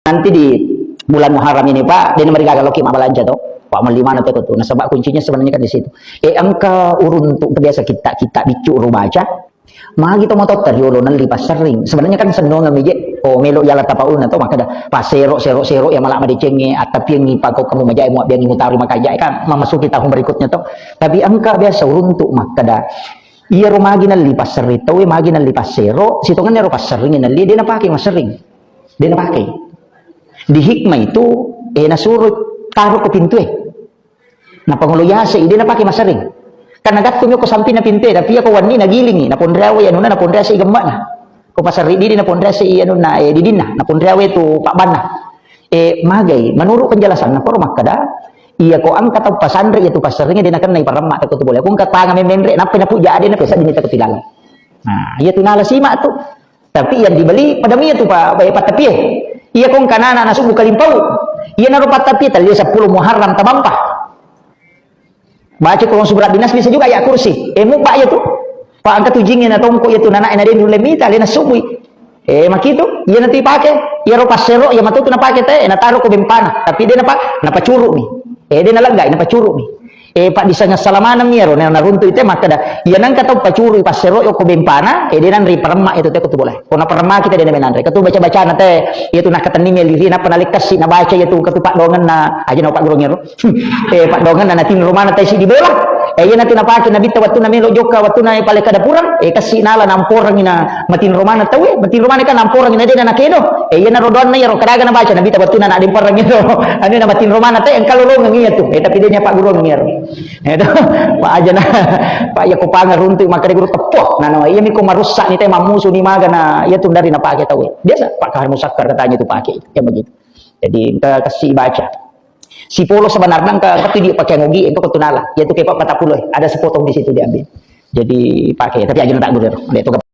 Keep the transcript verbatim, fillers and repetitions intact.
Nanti di bulan Muharram ini, Pak, de' namarigaga loki mabbalanja to. Pak, melli mana to tu. Nasaba kuncinya sebenarnya kan di situ. Eh, engka uruntu biasa kita, kita biccu rubaca. Magi to matotta riolo nelli passerring. Sebenarnya kan sennongeng mi je. Oh, melo yala tapaulna to, makkeda, "Pasero, sero, sero ya mala madecengnge, attapiengi pako kamu majae, muabbiangi mutari makajae," kan memasuki tahun berikutnya to. Tapi engka biasa uruntu makkeda, iyaro magi nelli passerring tauwe, magi nelli passero, sitongenna ero passerring nelli, de' napake masserring. De' napake. Di hikmah itu, eh, nasuro taro ko pintue. Napangolo yase, de' napake masserring. Kan nagattu mi ko sampinna pintue, tapi iya ko wenni nagilingi, naponreawe anunna, naponrease gemmana. Ko passerring didi naponrease anunna, eh, didinna, naponreawe tu pabbanna. Eh, magai, menurut penjelasanna, poro makkeda, iya ko engka tau pasanre iya tu passerring, de' nakennai paremma tako tu bola. Ko engka tanga memmenre, nappa napuja ade, napesa dini tako tilalang. Nah, iya tu nala simak tu. Tapi yang dibeli pada mie tu, Pak, baik, Pak, tapi eh, iya ko engka nana nasubbu kalimpau. Iya naro Pak, tapi eh, tanggal sepuluh Muharram tabampa. Baca Quran surah Bin Nas bisa juga ayat kursi. Eh, mubba iya tu. Pak, engka tu jinge na tongko iya tu nana ena den dule mita, lena subui. Eh, makitu, iya nanti pake. Iya ro passero, iya matu tu napake te, nataro ko bempana. Tapi de' napa, napacuru mi. Eh, de' nalenggai, napacuru mi. Eh, Pak, disanga salamaneng iyaro, na naruntu ite makkeda, iya nengka tau pacurui passero ko bempana, eh, de' nanre paremma itu te ko tu bola. Ko naparemma kita de' namenanre. Katu baca-bacana te, iya tu nakatenni meliri, napa nalekkasi nabaca iya tu katu paddoangenna, aja na Pak Gurung iyaro. Eh, paddoangenna natinro mana te si di bola. Eh, iya natu napake nabitta wattu namelo jokka, wattu na pale kada purang, eh, kasi nala namporangi na matinro mana tau, eh, matinro mana kan namporangi na de' na nakedo. Eh, iya naro doanna iyaro, kadaga nabaca nabitta wattu na nademparang itu. Anu na matinro mana te, engka lolongeng iya tu. Eh, tapi de' nya Pak Gurung iyaro. Itu, Pak aja na, Pak, iya ko panga runtu, makkeda guru teppo. Nah, no, iya mi ko marusak ni te, mammusu ni maga na, iya tu dari napake tau. Biasa, Pak Kahar Musakkar katanya tu pake, ya begitu. Jadi, engka kasi baca. Sipolo sebenarnya engka, tapi dia pakai ngogi, engka ko tu nala. Iya tu ke Pak Patappulo, eh. Ada sepotong di situ diambil. Jadi, pakai, tapi aja na tak guru. Ada itu